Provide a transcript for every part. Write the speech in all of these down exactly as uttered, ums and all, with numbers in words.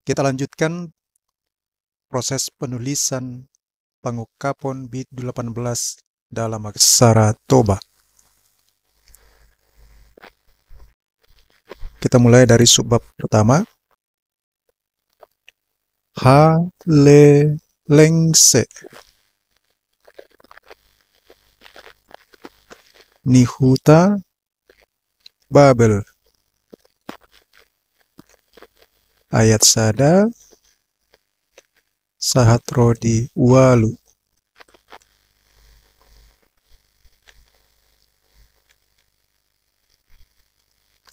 Kita lanjutkan proses penulisan pengungkapon bait delapan belas dalam Aksara Toba. Kita mulai dari subbab pertama. Halelengse. Ni huta Babel. Ayat sada sahat ro di ualu.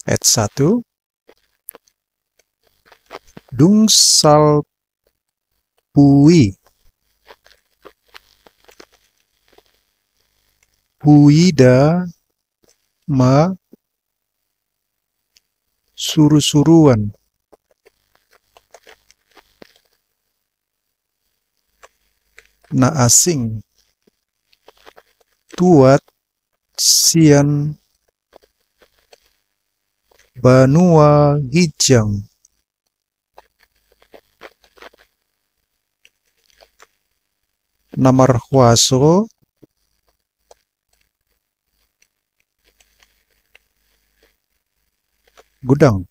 Ayat satu. Dung salpu i, huida ma surusuruan na asing tuat sian banua ginjang na marhuaso godang.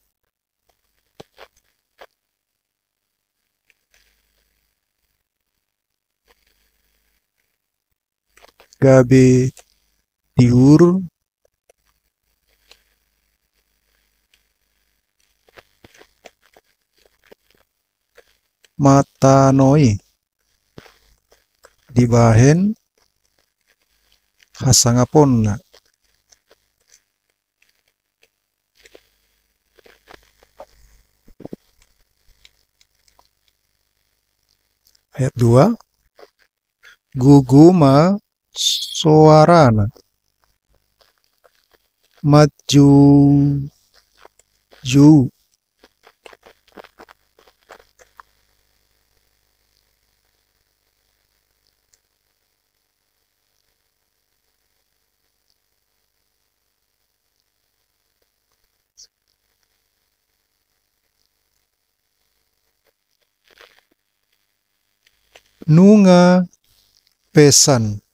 Gabe tiur ma tano i dibahen hasangaponna. Ayat dua. Gogo ma soarana manjoujou. Nunga pesan.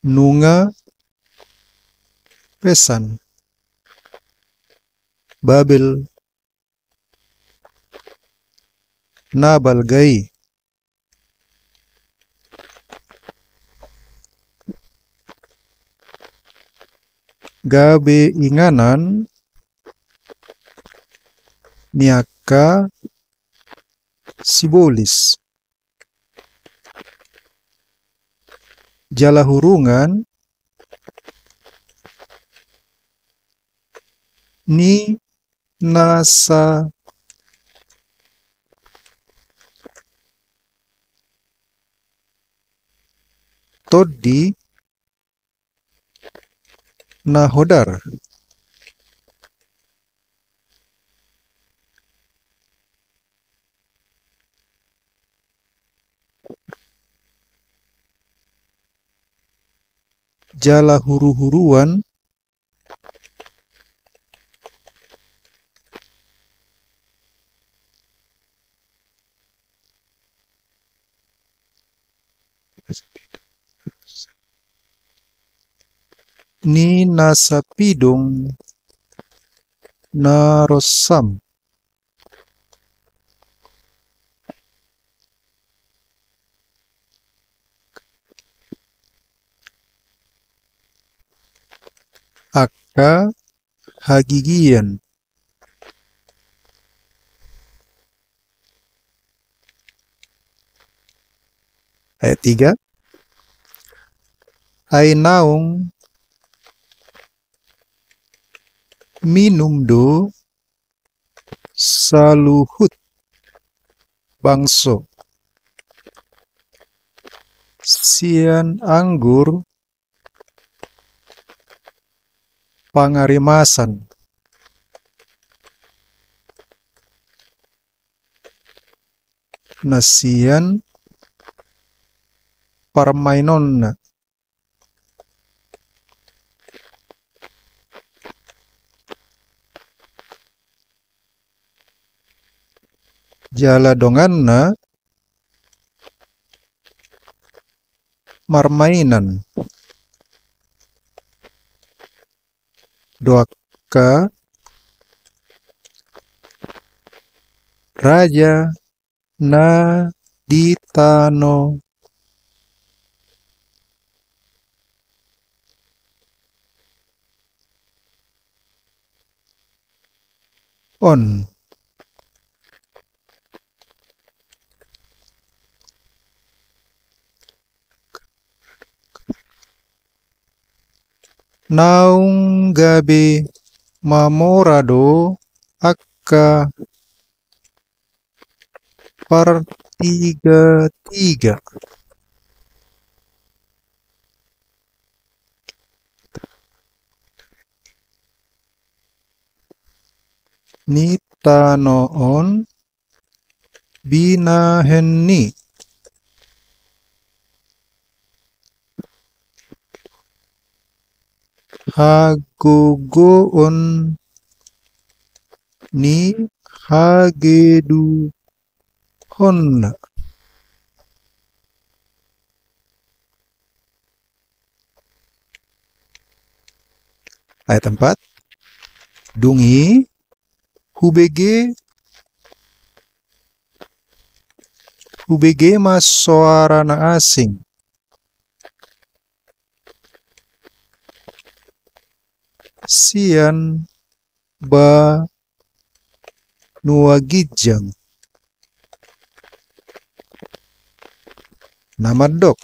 Nunga pesan Babel na balga i. Gabe inganan ni angka sibolis. Jala hurungan ni nasa tondi na hodar. Jala huruhuruan ni na sapidong na rosam. Angka hagigian. Ayat tiga. Ai naung minum do saluhut bangso sian anggur pangarimasan na sian parmaenonna. jala donganna marmainan do angka raja na di tano on. Naung gabe mamora do angka partiga-tiga. Ni tano on binahen ni hagogoon ni hagedukonna. Ayat empat. Dung i hubege, hubege ma soara na asing sian banua ginjang na mandok: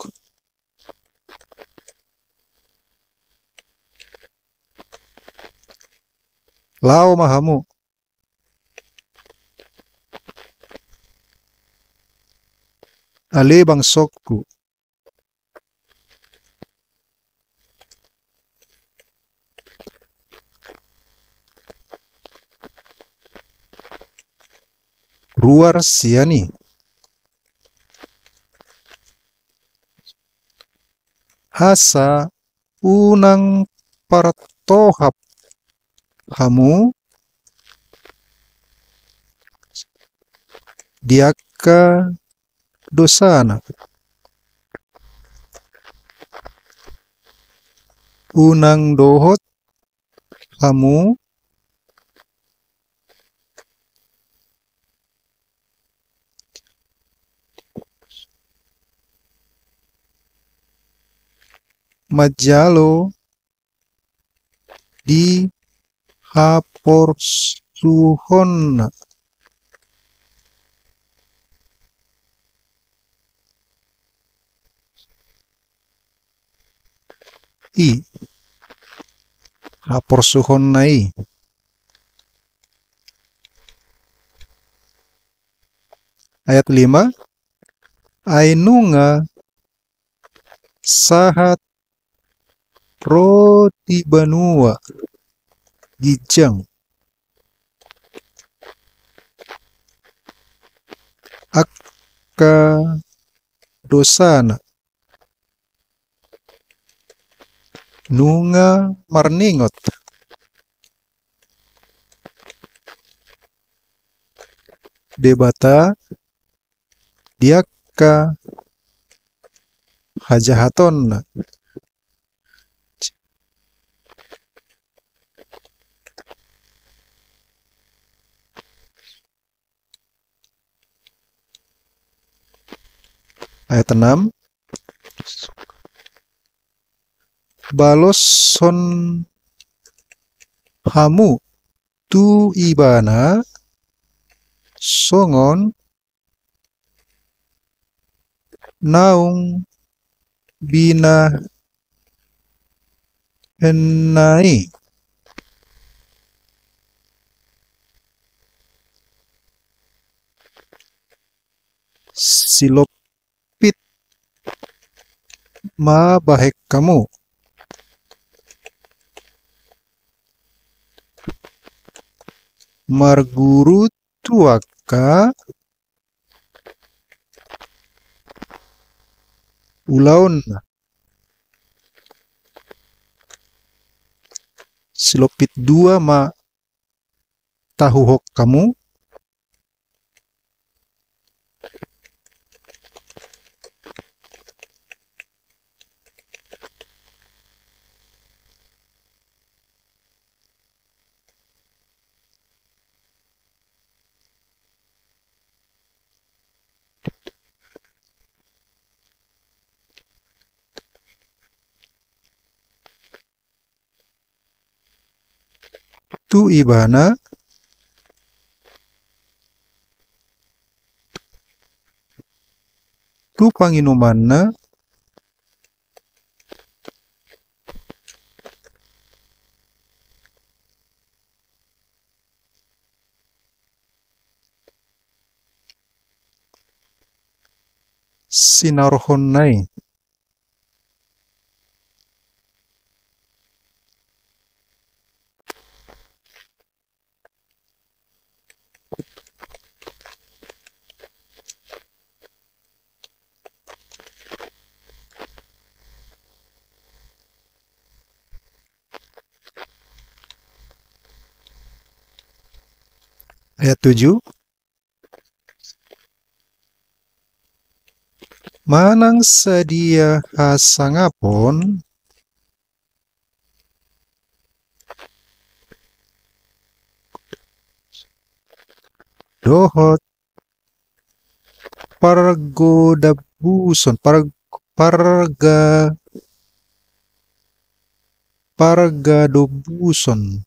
Laho ma hamu, ale bangsongku, ruar sian i, asa unang partohap hamu di angka dosana. Unang dohot hamu manjalo di haporsuhonna. I, haporsuhonna i. Ayat lima. Ai nunga sahat ro di banua ginjang angka dosana, nunga marningot Debata di angka hajahatonna. Ayat enam. Baloshon hamu tu ibana songon naung binahenna i. Silompit ma bahen hamu marguru tu angka ulaonna. Silompit dua ma tahuhon hamu. tu ibana, tu panginumanna, sinarohonna i. Ayat tujuh. Manang sadia hasangapon dohot pargodabuson, par-, parga-, pargadobuson.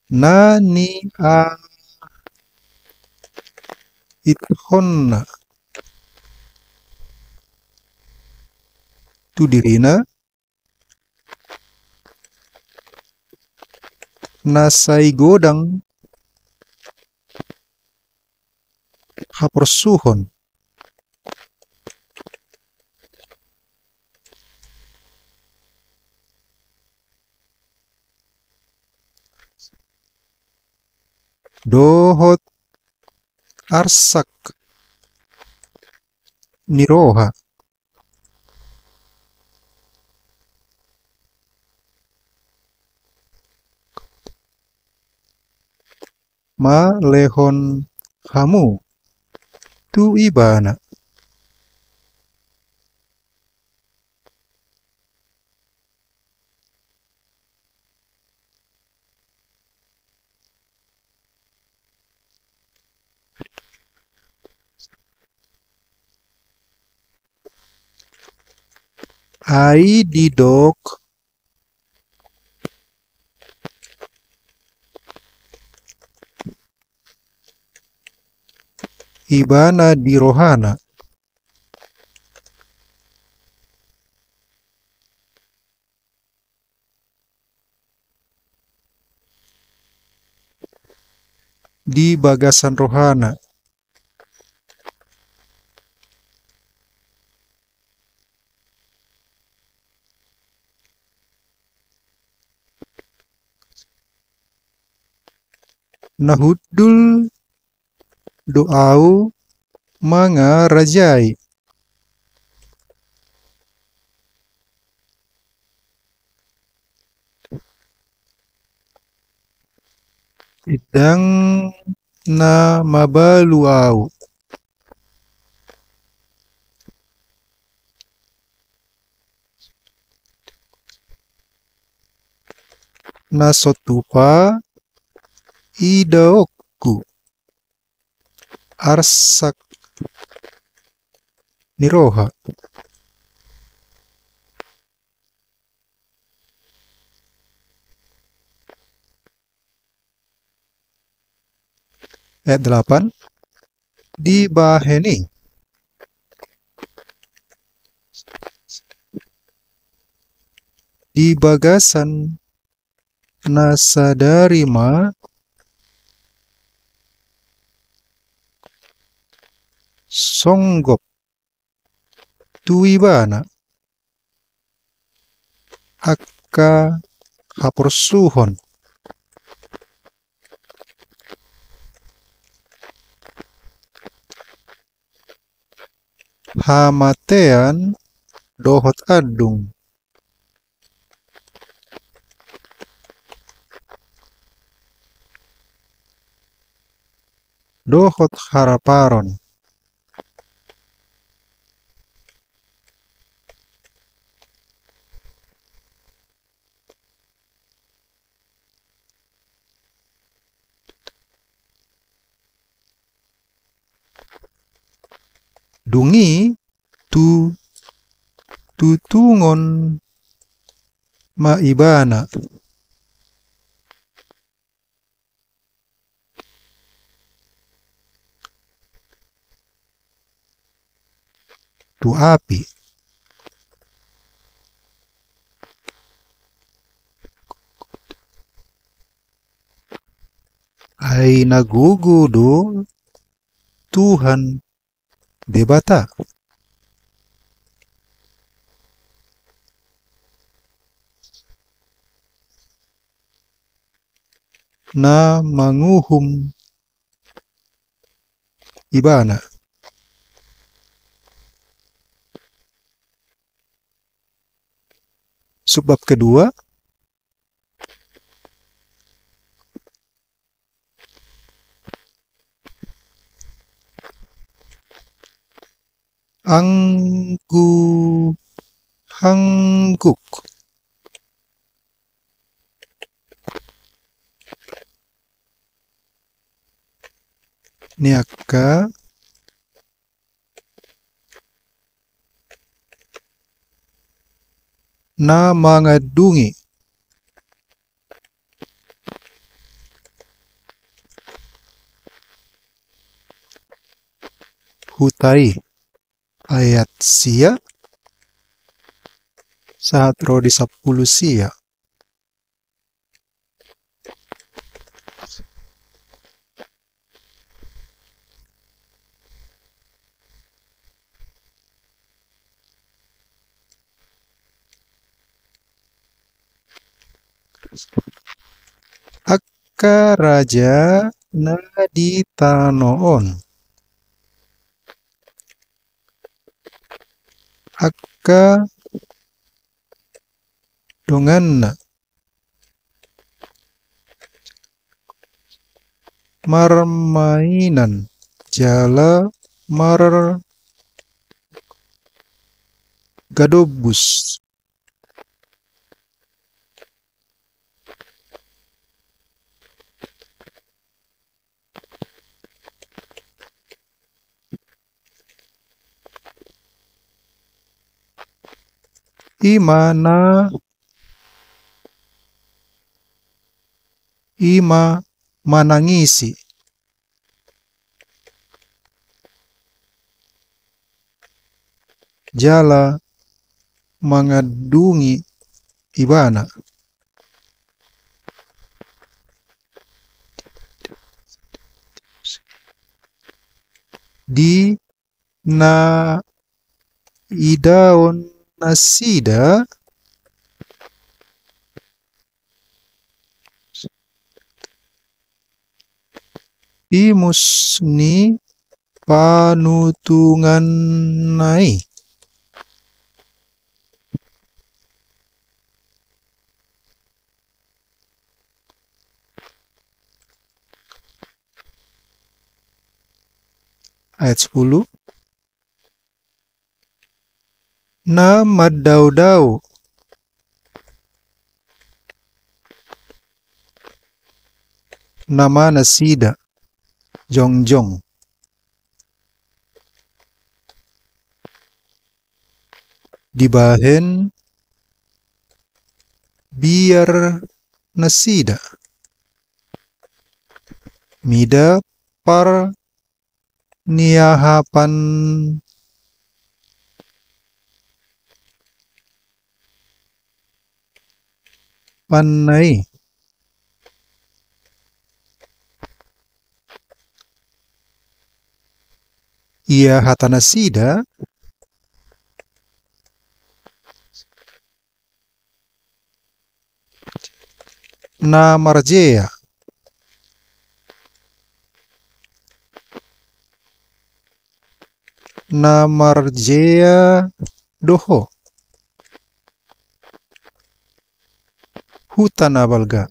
Na niaithonna tu dirina, na sai godang haporsuhon. Dohot arsak ni roha. Malehon hamu tu ibana. Ai didok ibana di rohana. Di bagasan rohana. Na hundul do ahu mangarajai. Ndang na mabalu ahu. Na so tupa idaonku arsak ni roha. Ayat delapan. Dibahen i, di bagasan na sadari ma songgop tu ibana angka haporsuhon. Hamatean dohot andung. Dohot haraparon. Dung i tu, tutungon ma ibana tu api. Ai na gogo do Tuhan Debata na manguhum ibana. Subbab kedua, anggu, angguk ni angka na mangandungi huta i. Ayat sia sahat ro di sampulu sia. Angka raja na di tano on, angka donganna marmainan jala margadombus. I ma na, i ma manangisi jala mangandungi ibana. Di na idaon nasida timus ni panutunganna i. Ayat sepuluh. Na mandaodao nama nasida jongjong dibahen biar nasida mida par niahapan panna i. Ia hata nasida na marjea, na marjea do ho, huta na balga,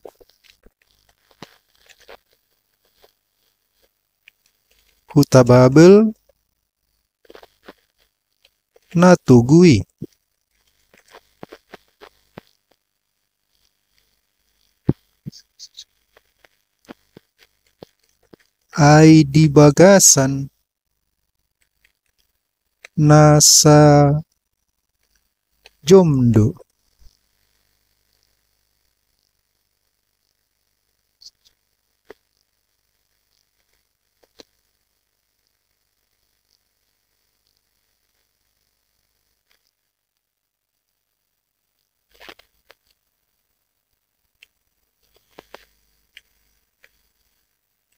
huta Babel na togu i. Ai di bagasan na sajom do.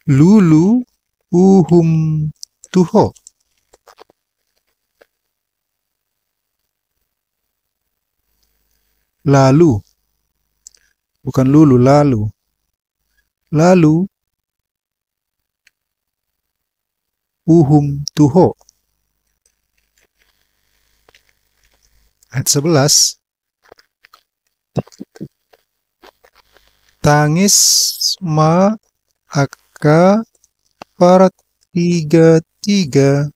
Lulu uhum tu ho. Lalu. Bukan lulu, lalu. Lalu uhum tu ho. Ayat sebelas. Tangis ma angka partigatiga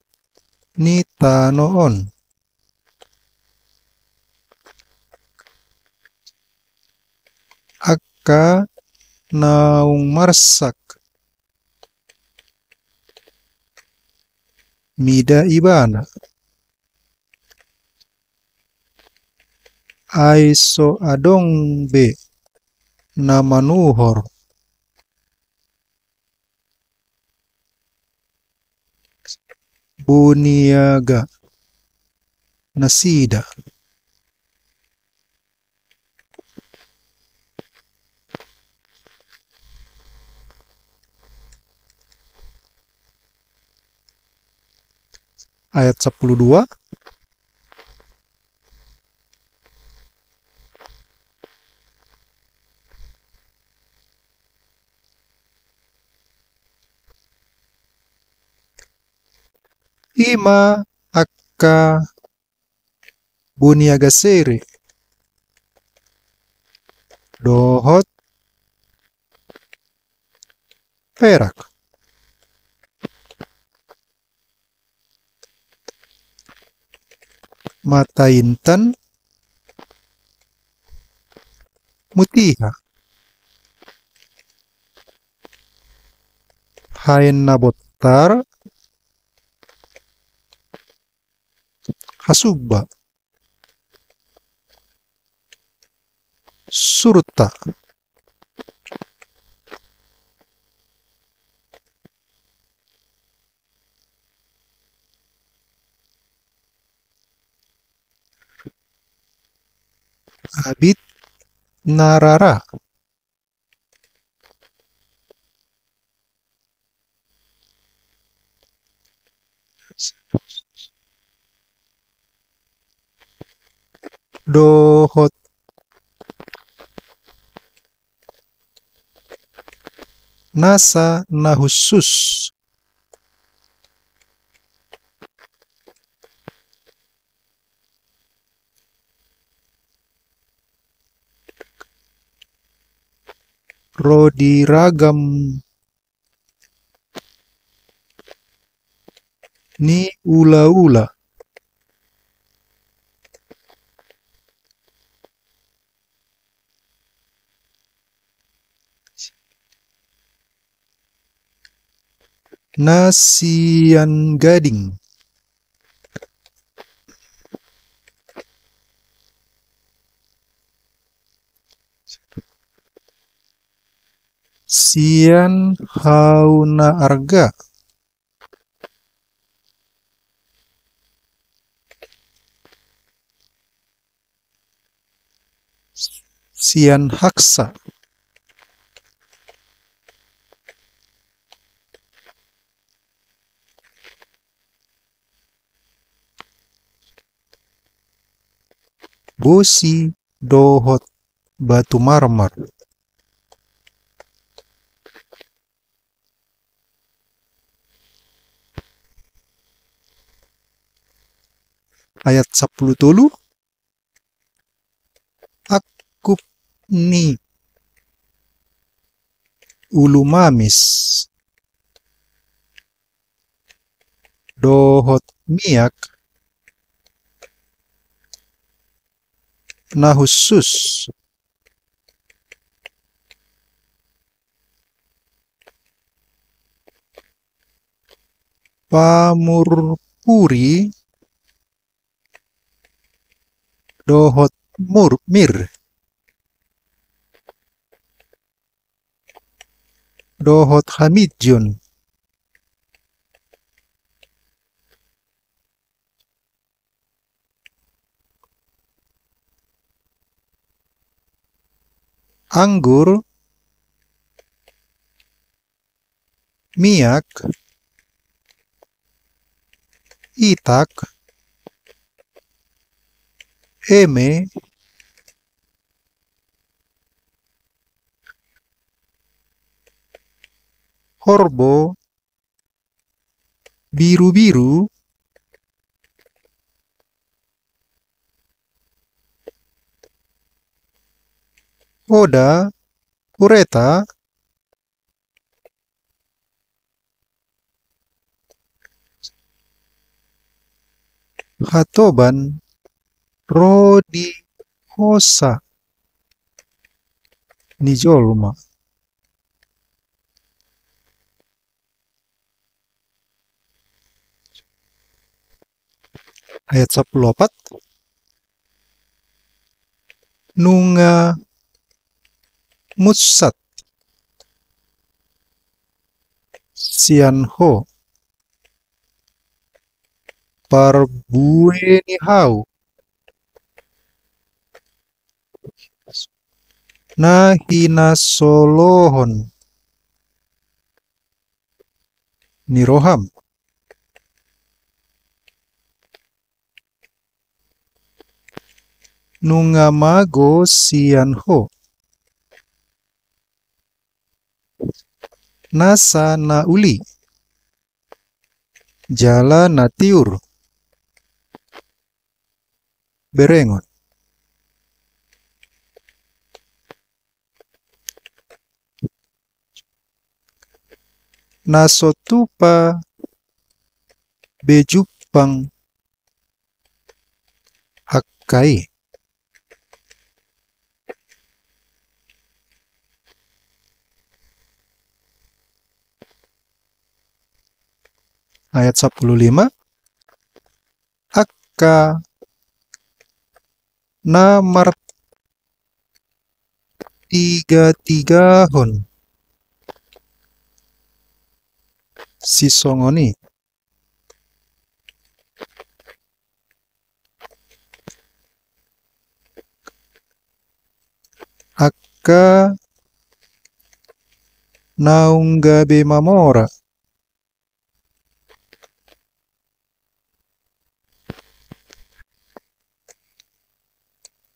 ni tano on. Angka naung marsak mida ibana. Ai so adong be na manuhor boniaga nasida. Ayat sampulu dua. I ma angka boniaga sere dohot perak, mata intan, mutiha, haen na bontar, hasumba, surta, abit na rara, dohot nasa na hushus. Ro di ragam ni ulaula. Na sian gading. Sian hau na arga. Sian haksa. Bosi dohot batu marmar. Ayat sampulu tolu. Angkup ni ulu mamis dohot miak na hushus. Pamurpuri dohot mur, mir, dohot hamidjon. Anggur, miak, itak, eme, horbo, birubiru, oda, kureta, hatoban ro di hosa ni jolma. Ayat sampulu opat. Nunga munsat sian ho parbue ni hau na hinasolohon ni roham. Nunga mago sian ho nasa na uli jala na tiur berengon. Na so tupa be jumpang angka i. Ayat sampulu lima. Angka na martigatigahon sisongon i. Angka naung gabe mamora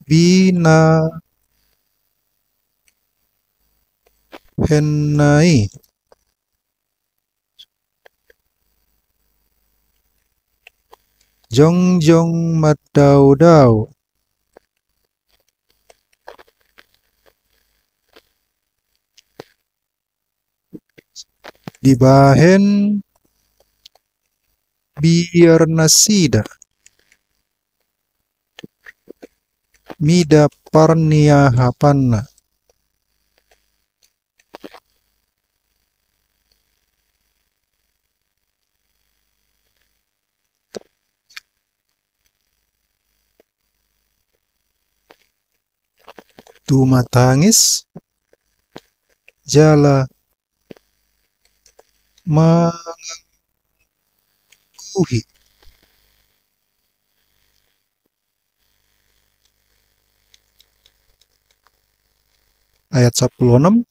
binahenna i. Jongjong mandaodao dibahen biar nasida mida parniahapanna. Tumatangis jala mangangguhi. Ayat sampulu onom.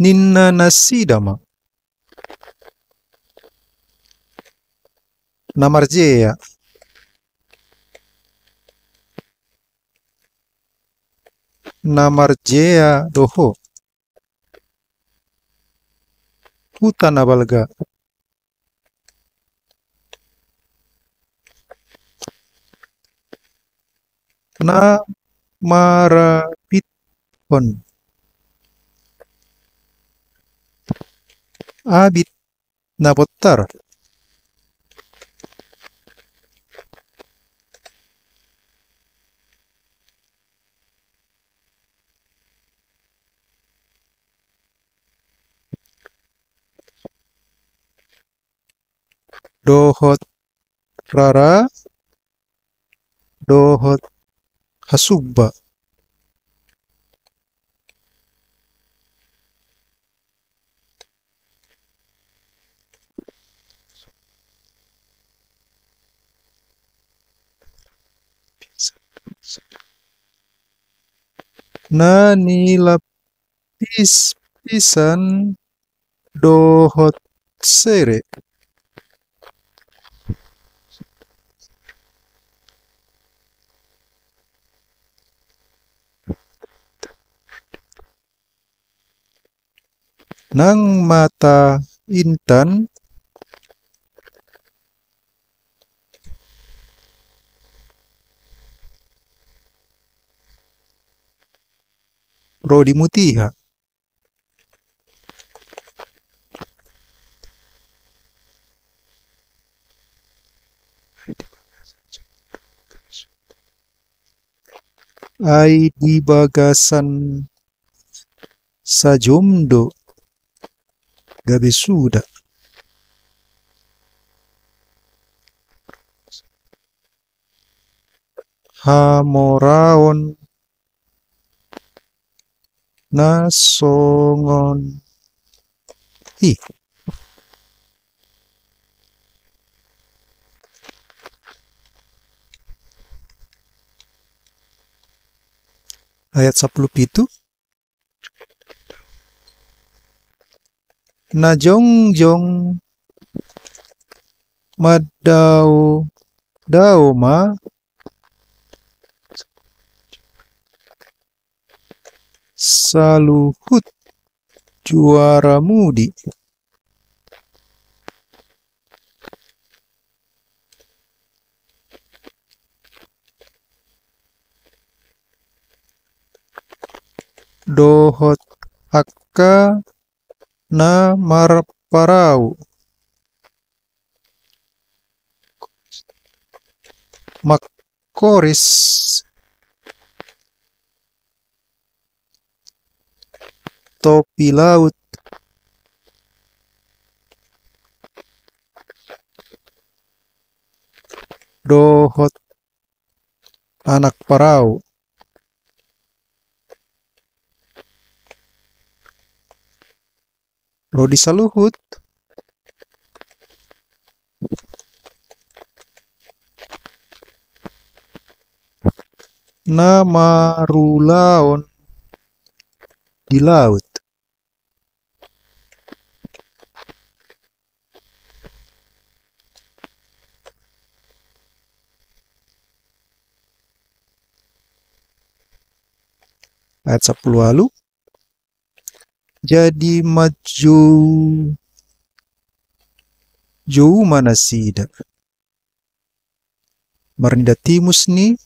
Ninna nasida ma, na marjea, na marjea do ho, huta na balga, na marabithon abit na bontar. Dohot rara dohot hasumba. Na nilapis-pisan dohot sere. Nang mata intan ro di mutiha. Ai di bagasan sajom do gabe suda. Hamoraon na songon i. Ayat sampulu pitu. Na jongjong mandaodao ma saluhut juaramudi. Dohot angka na marparau. Mangkoris topi laut dohot anak parau. Ro di saluhut. Na marulaon di laut. Ayat sampulu ualu. Jadi manjou, jou ma nasida. Marnida timus ni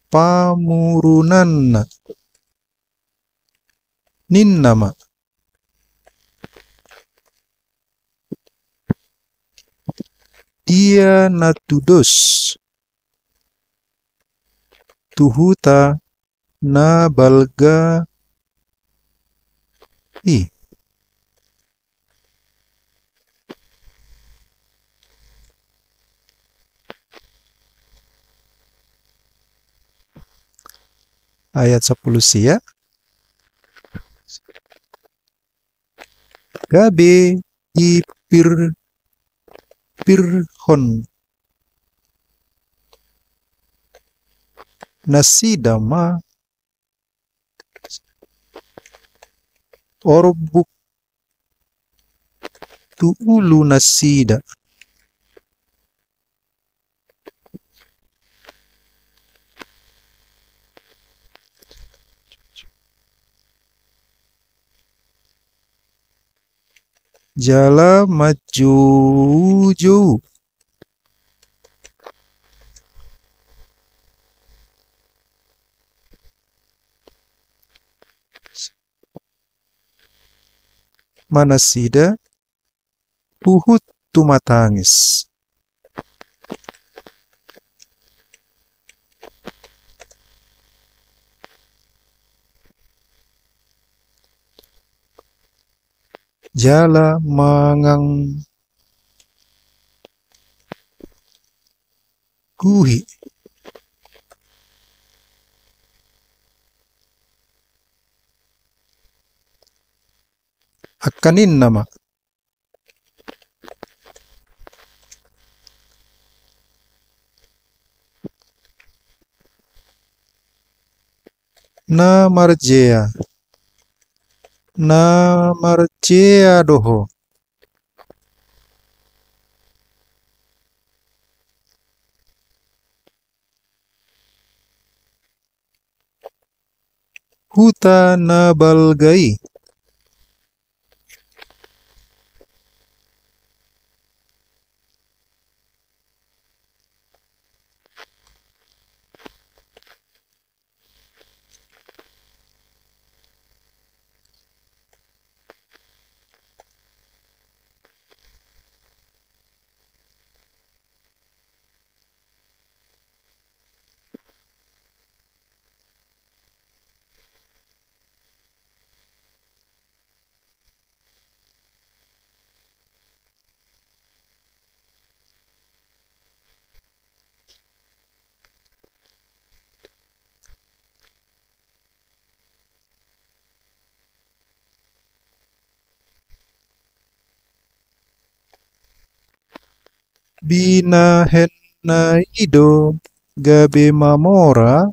pamurunanna. Ninna ma. Dia na tudos tu huta na balga i. Ayat sampulu sia. Gabe dipirpirhon nasida ma orbuk tu ulu nasida. Jala manjoujou ma nasida huhut tumatangis. Jala mangangguhi angka ninna ma. Na marjea. Na marjea do ho. Huta na balga i. Binahenna i do gabe mamora.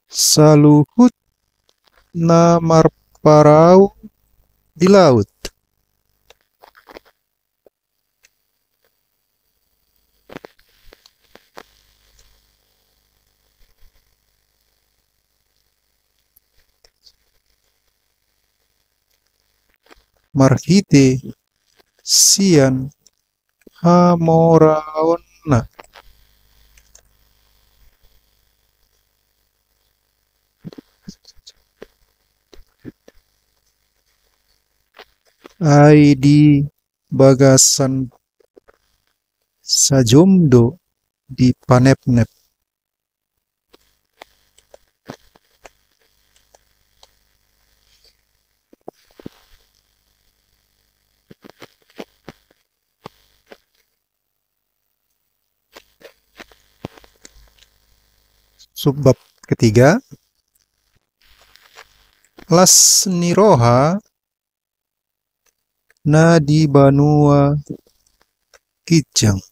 Saluhut na marparau di laut. Marhite sian hamoraonna. Ai di bagasan sajom do dipanepnep. Subbab ketiga. Las ni roha na di banua ginjang.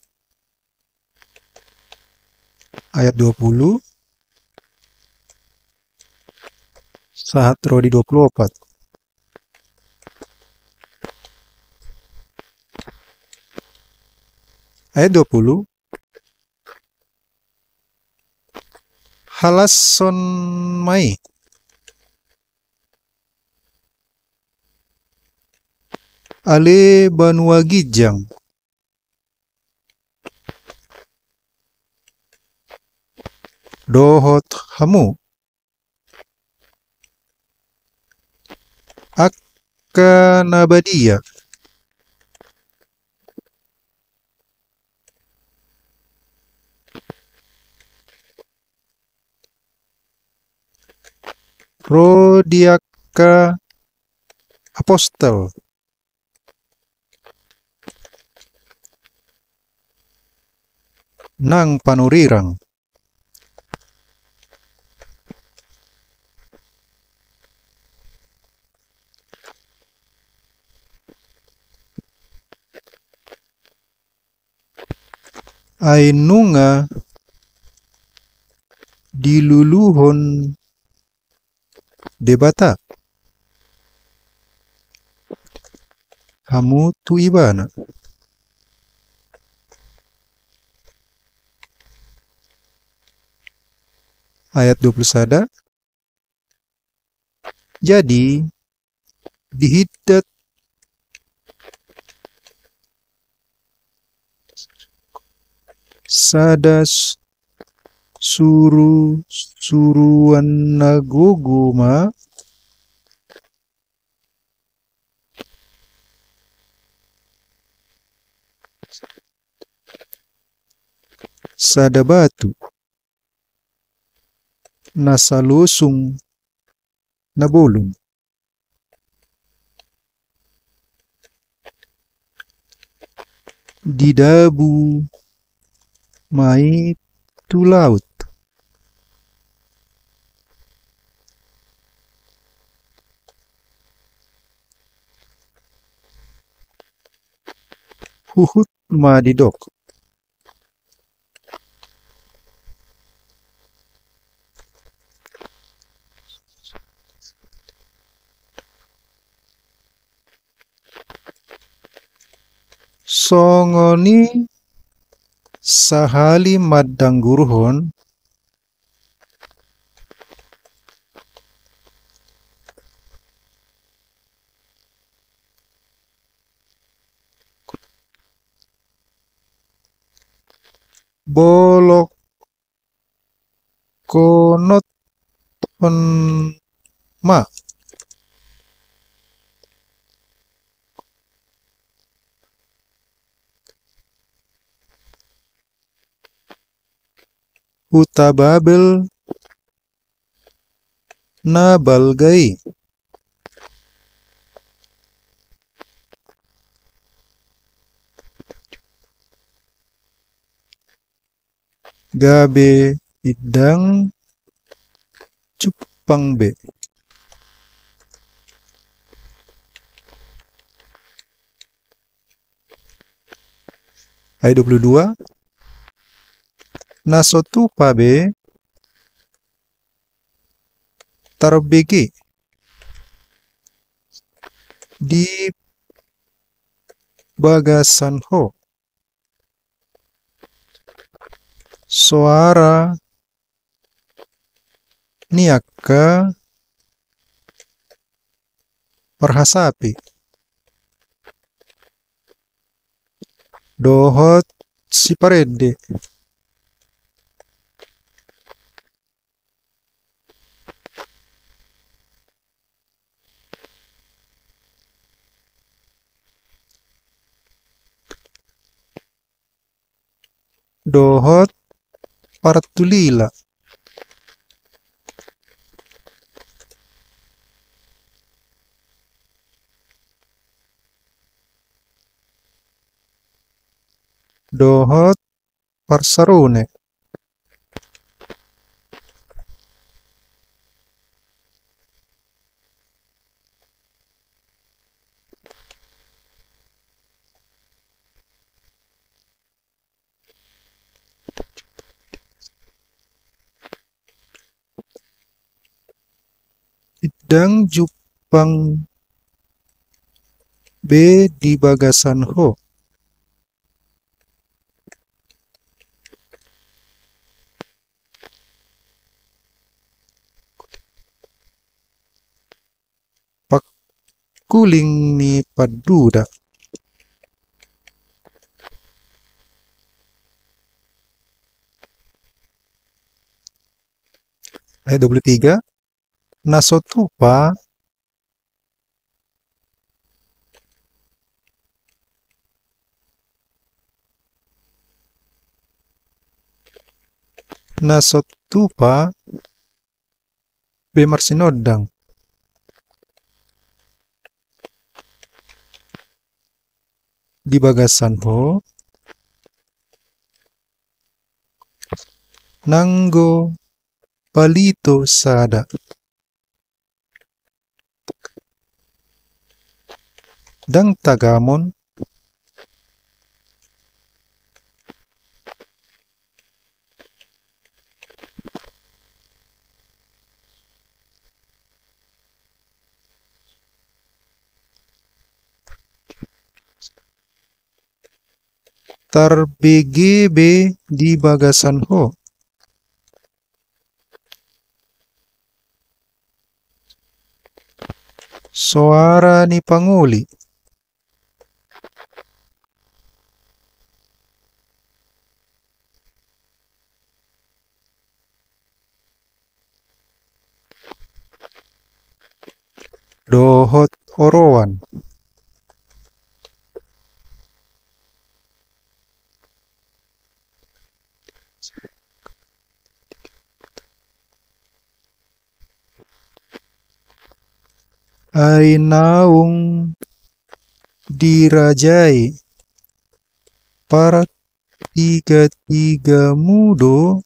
Ayat dua puluh sahat ro di dua puluh opat. Ayat dua puluh. Halashon ma i, ale banua ginjang, dohot hamu, angka na badia. Ro di angka apostel nang panurirang. Ai nunga diluluhon Debata hamu tu Ibana. Ayat dua puluh sada. Jadi, dihidat sada s-, suru-, suruan na gogo ma sada batu. na salosung na bolon. Didabu ma i tu laut. Huhut ma didok. Songon i sahali mandanggurhon, bolongkonothon ma. Huta Babel na balga i. Gabe indang jumpang be. Ayat dua puluh dua. Na so tupa be tarbege di bagasan ho soara ni angka parhasapi dohot siparende. Dohot partulila. Dohot parsarune. Indang jumpang be di bagasan ho. Pangkuling ni panduda. Ayat dua puluh tiga. Na so tupa, na so tupa be marsinondang di bagasan ho nanggo palito sada. Ndang tagamon. Tarbege be di bagasan ho soara ni pangoli. Dohot oroan. Ai naung dirajai partigatigamu do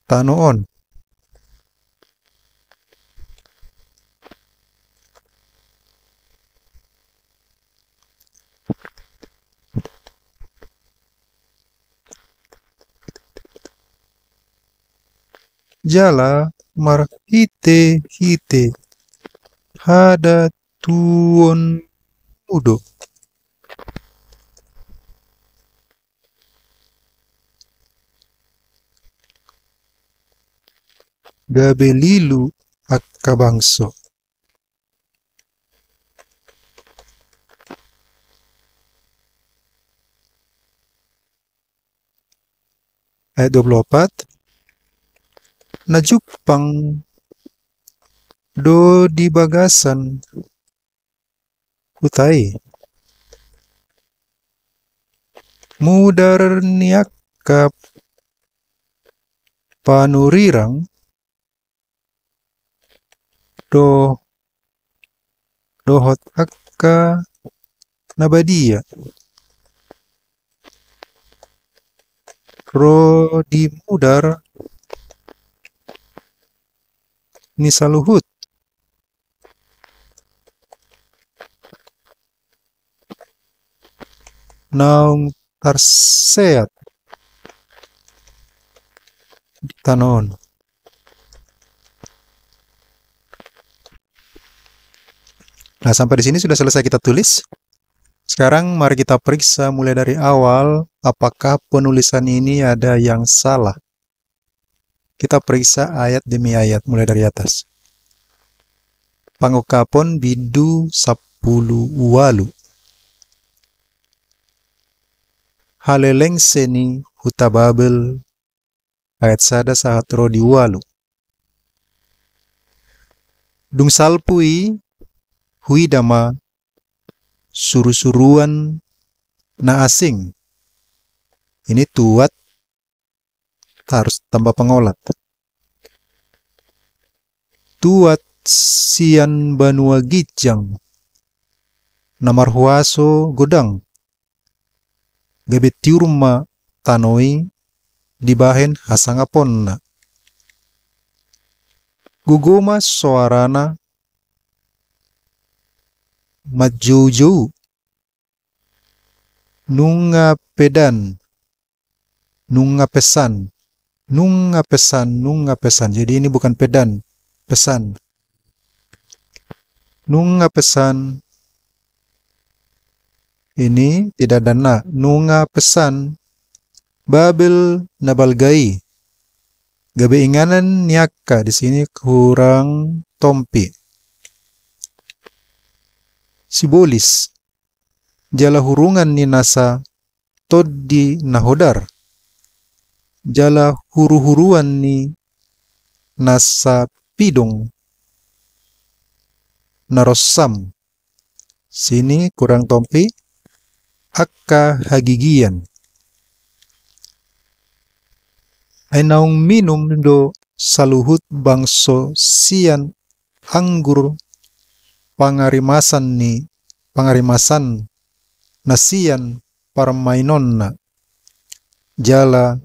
tano on. Jala marhitehite hadatuonmu do gabe lilu angka bangso. Ayat dua puluh opat. Na jumpang do di bagasan huta i mudar ni angka panurirang do-, dohot angka na badia ro di mudar ni saluhut naung tarseat di tano on. Nah, sampai di sini sudah selesai kita tulis. Sekarang mari kita periksa mulai dari awal, apakah penulisan ini ada yang salah. Kita periksa ayat demi ayat, mulai dari atas. Pangungkapon bindu sampulu ualu. Halelengse ni huta Babel, ayat sada sahat ro di ualu. Dung salpu i, huida ma surusuruan na asing. Ini tuat harus tambah pengolat. Tuat sian banua ginjang na marhuaso godang, gabe tiur ma tano i dibahen hasangaponna. Gogo ma soarana manjoujou. Nunga pedan, nunga pesan, nunga pesan, nunga pesan. Jadi ini bukan pedan, pesan. Nunga pesan. Ini tidak ada na. Nunga pesan Babel na balga i. Gabe inganan ni angka, di sini kurang tompi. Sibolis. Jala hurungan ni nasa tondi na hodar. Jala huruhuruan ni nasa pidong na rosam. Sini kurang tompi, angka hagigian. Ai naung minum do saluhut bangso sian anggur pangarimasan ni, pangarimasan na sian parmainonna, jala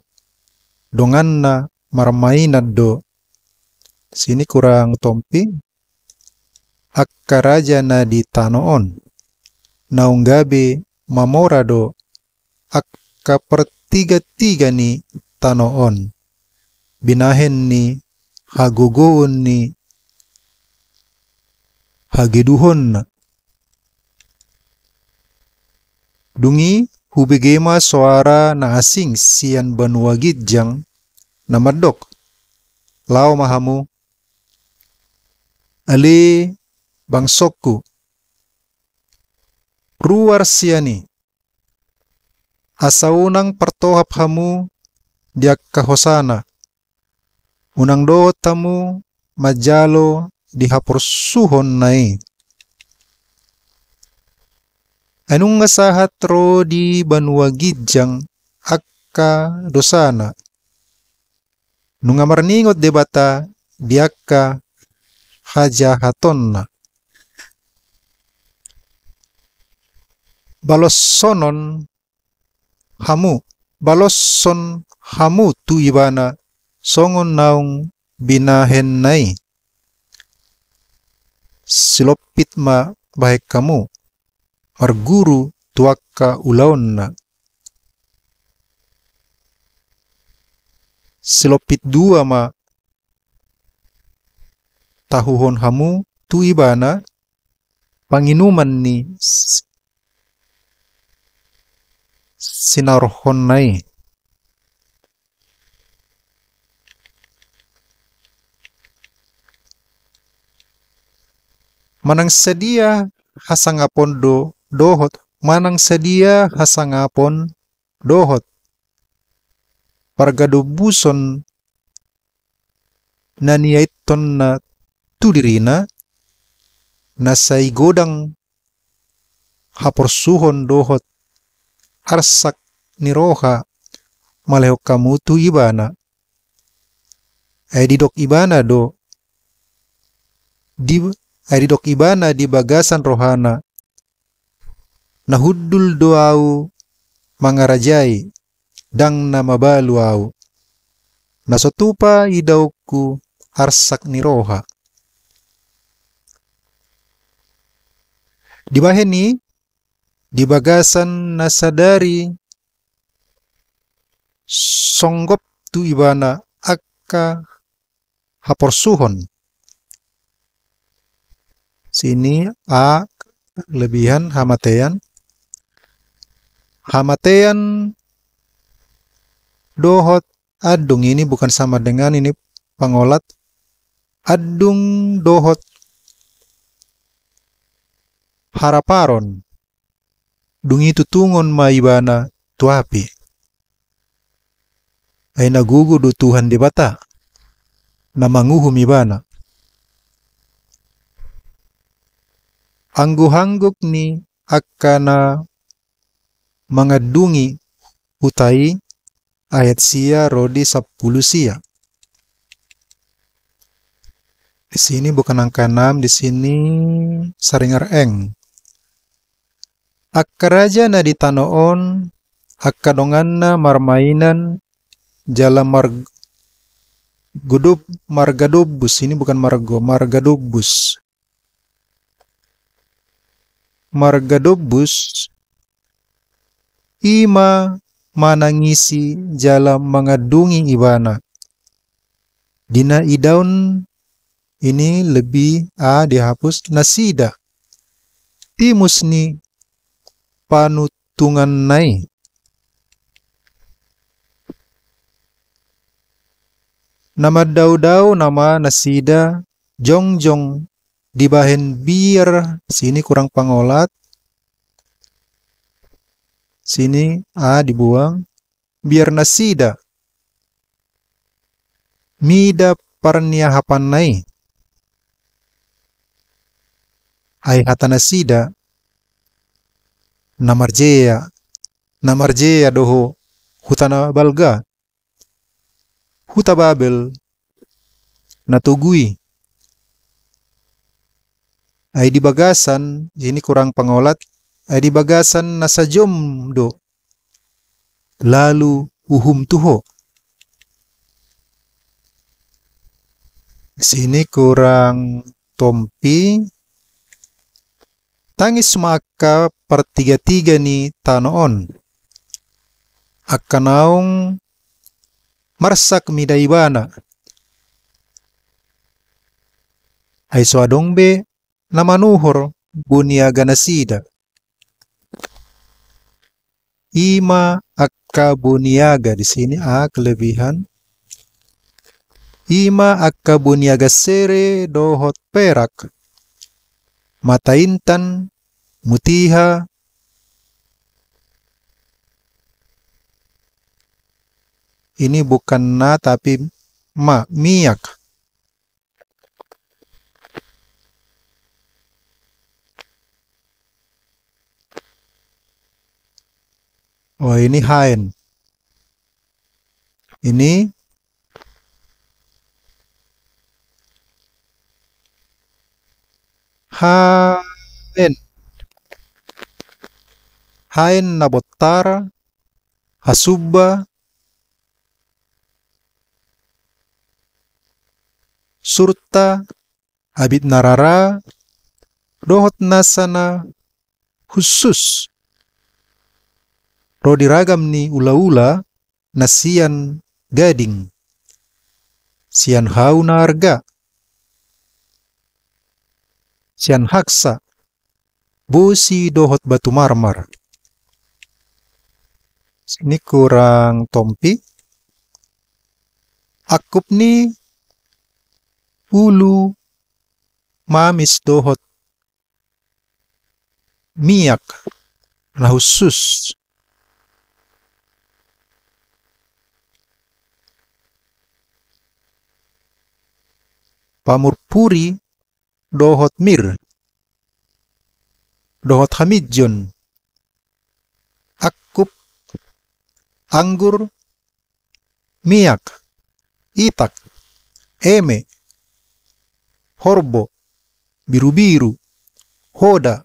donganna marmainan do. Sini kurang tompi, angka raja na di tano on, naung gabe mamora do angka partigatiga ni tano on, binahen ni hagogoon ni hageduhonna. Dung i hubege ma soara na asing sian banua ginjang na mandok: Laho ma hamu, ale bangsongku, ruar sian i, asa unang partohap hamu di angka hosana, unang dohot hamu manjalo di haporsuhonna i. Ai nunga sahat ro di banua ginjang angka dosana, Nunga marningot Debata di angka hajahatonna. Baloshonon hamu, baloshon hamu tu Ibana songon naung binahenna i. Silompit ma bahen hamu marguru tu angka ulaonna. Silompit dua ma tahuhon hamu tu Ibana panginuman ni s-, sinarohonna i. Manang sadia hasangapon do-, dohot, manang sadia hasangapon dohot pargadombuson na niaithonna tu dirina, na sai godang haporsuhon dohot arsak ni roha malehon hamu tu Ibana. Ai didok Ibana do, di, ai didok Ibana di bagasan rohana, na hundul do ahu mangarajai, ndang na mabalu ahu. Na so tupa idaonku arsak ni roha. Dibahen i, di bagasan na sadari songgop tu Ibana angka haporsuhon. Sini a, lebihan, hamatean. Hamatean dohot andung, ini bukan sama dengan, ini pangolat. Andung dohot haraparon. Dung i tutungon ma Ibana tu api. Ai na gogo do Tuhan Debata na manguhum Ibana. Angguhangguk ni angka na mangandungi huta i, ayat sia ro di sampulu sia. Di sini bukan angka enam, di sini saringar eng. Angka raja na di tano on, angka donganna marmainan jala mar-, godob-, margadombus, ini bukan margo, margadombus. Margadombus, i ma manangisi jala mangandungi Ibana. Di na idaon ini lebih a dihapus nasida. Timus ni panutunganna i. Na mandaodao nama nasida jongjong dibahen biar, sini kurang pangolat, sini a dibuang, biar nasida mida parniahapanna i. Ai hata nasida na marjea, na marjea do ho huta na balga, huta Babel na togu i. Ai di bagasan, ini kurang pangolat, ai di bagasan na sajom do lalu uhum tu ho. Sini kurang tompi. Tangis ma angka partigatiga ni tano on, angka naung marsak mida Ibana. Ai so adong be na manuhor boniaga nasida. I ma angka boniaga, di sini a kelebihan. I ma angka boniaga sere dohot perak, mata intan, mutiha. Ini bukan na tapi ma, miak. Oh, ini haen. Ini Haen. Haen na bontar, hasumba, surta, abit na rara, dohot nasa na hushus. Ro di ragam ni ulaula na sian gading, sian hau na arga, sian haksa, bosi dohot batu marmar. Sini kurang tompi. Angkup ni ulu mamis dohot miak na hushus. Pamurpuri dohot mir, dohot haminjon, angkup, anggur, miak, itak, eme, horbo, birubiru, hoda,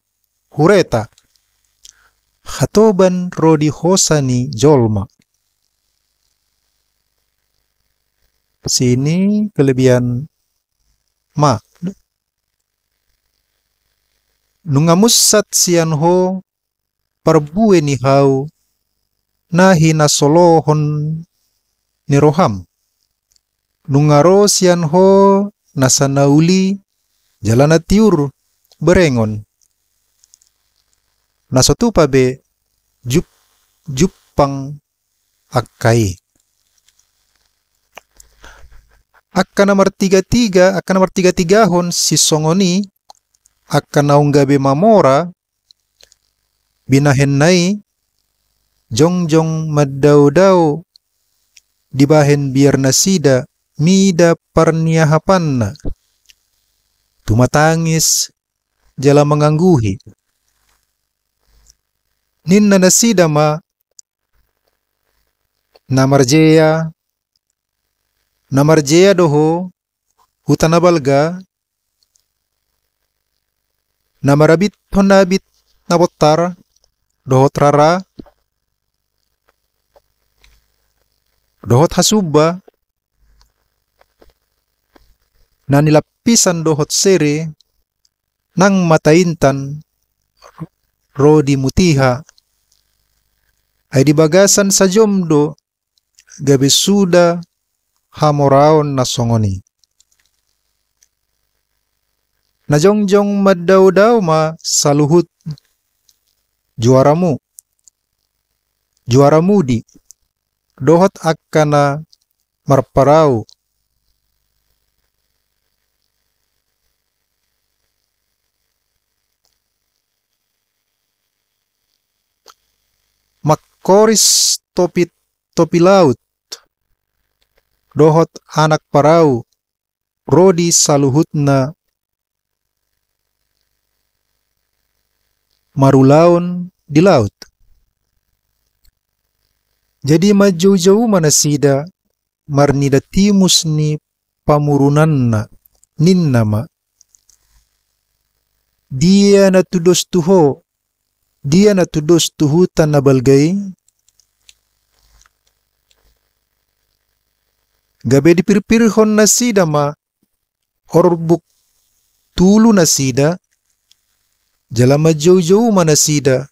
hureta, hatoban ro di hosa ni jolma. Sini kelebihan ma. Nunga munsat sian ho parbue ni hau na hinasolohon ni roham. Nunga ro sian ho nasa na uli jala na tiur berengon, na so tupa be jum-, jumpang angka i. Angka na martigatiga, angka na martigatigahon sisongon i, angka naung gabe mamora binahenna i, jongjong mandaodao dibahen biar nasida mida parniahapanna, tumatangis jala mangangguhi. Ninna nasida ma, na marjea, na marjea do ho, huta na balga, na marabitkon abit na bontar, dohot rara, dohot hasumba, na nilapisan dohot sere, nang mataintan ro di mutiha, ai di bagasan sajom do gabe suda hamoraon na songon i. Na jongjong mandaodao ma saluhut juaramu, juaramudi, dohot angka na marparau. Mangkoris topi, topi laut, dohot anak parau, ro di saluhutna marulaon di laut. Jadi manjoujou ma nasida marnida timus ni pamurunanna, ninna ma: Dia na tudos tu ho, dia na tudos tu huta na balga i? Gabe dipirpirhon nasida ma orbuk tulu nasida, jala manjoujou ma nasida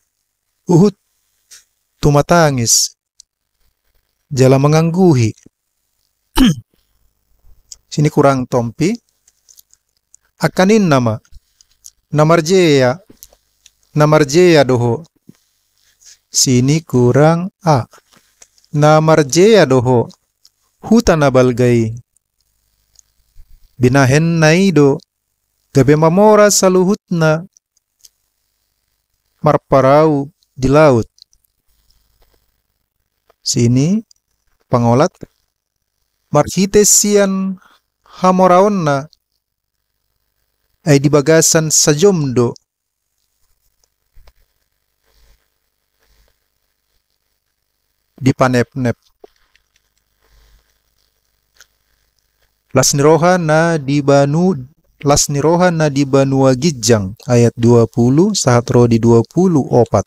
huhut tumatangis jala mangangguhi. Sini kurang tompi. Angka ninna ma: Na marjea, na marjea do ho. Sini kurang a. Na marjea do ho, huta na balga i. Binahenna i do gabe mamora saluhutna marparau di laut. Sini pangolat. Marhite sian hamoraonna, ai di bagasan sajom do dipanepnep. Las ni roha na di banu-, las ni roha na di banua ginjang, ayat dua pulu sahat ro di dua pulu opat.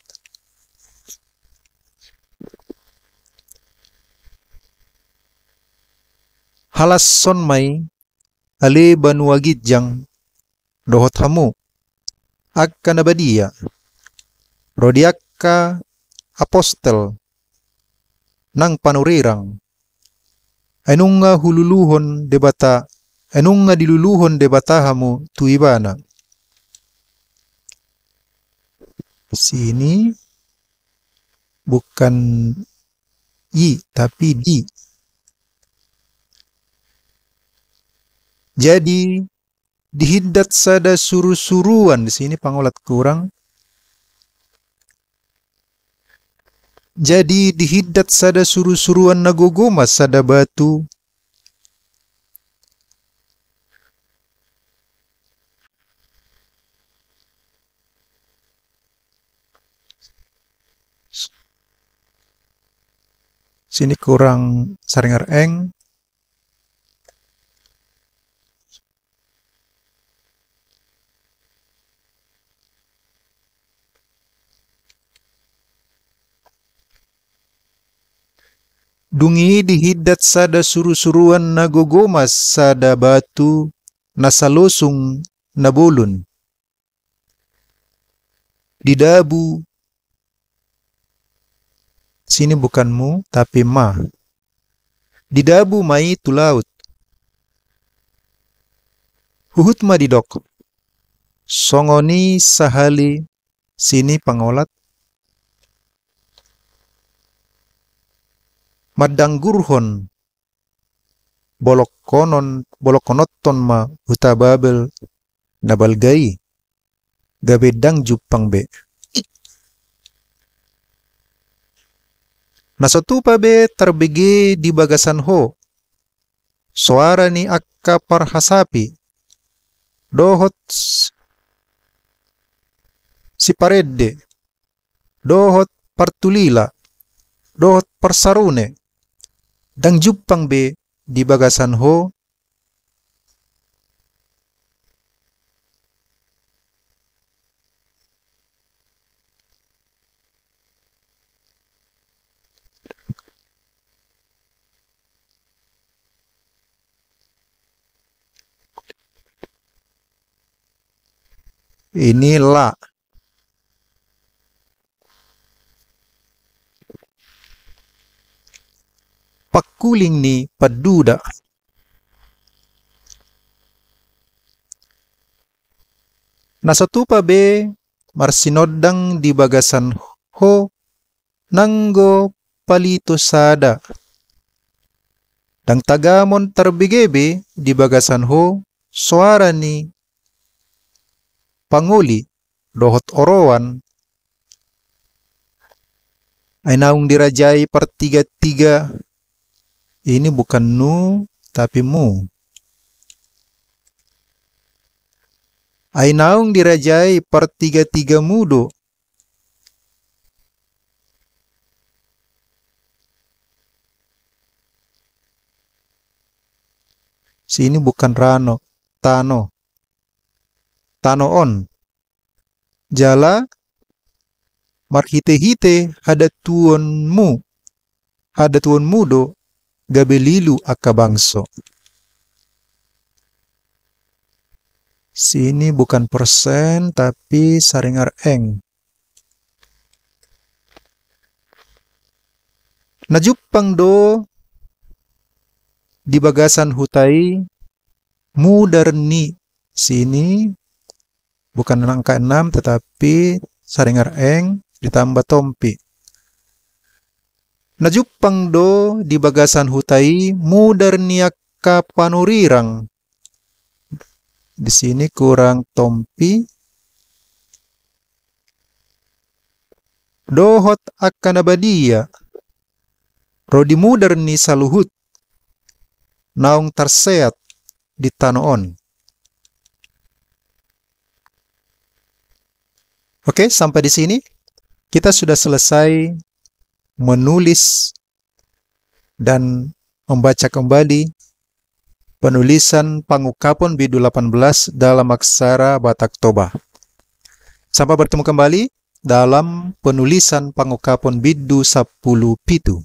Halashon ma i, ale banua ginjang, dohot hamu, angka na badia, ro di angka apostel, nang panurirang, ai nunga hululuhon Debata, ai nunga diluluhon Debata hamu tu Ibana. Sini bukan i, tapi di. Jadi, dihindat sada surusuruan, di sini pangolat kurang. Jadi, dihindat sada surusuruan na gogo ma sada batu. Sini kurang saringar eng. Dung i dihindat sada surusuruan na gogo ma sada batu na salosung na bolon. Didabu, sini bukan mu, tapi ma. Didabu ma i tu laut. Huhut ma didok. Songon i sahali, sini pangolat. Mandanggurhon bolongkonon, bolongkononhon ma huta Babel na balga i, gabe ndang jumpang be. Na so tupa be tarbege di bagasan ho soara ni angka parhasapi, dohot s-, siparende, dohot partulila, dohot parsarune, ndang jumpang be di bagasan ho. Ini la. Pangkuling ni panduda. Na so tupa be marsinondang di bagasan ho nanggo palito sada. Ndang tagamon tarbege be di bagasan ho soara ni pangoli dohot oroan. Ai naung dirajai partigatiga, ini bukan nu, tapi mu. Ai naung dirajai partigatigamu do. Sini bukan rano, tano. Tano on. Jala marhitehite hadatuonmu, hadatuonmu do gabe lilu angka bangso. Sini bukan persen, tapi saringar eng. Na jumpang do di bagasan huta i mudar ni, sini bukan angka enam, tetapi saringar eng ditambah tompi. Na jumpang do di bagasan huta i mudar ni angka panurirang. Di sini kurang tompi. Dohot angka na badia ro di mudar ni saluhut naung tarseat di tano on. Oke, sampai di sini kita sudah selesai menulis dan membaca kembali Penulisan Pangungkapon bindu lapan belas dalam aksara Batak Toba. Sampai bertemu kembali dalam penulisan Pangungkapon bindu sampulu pitu.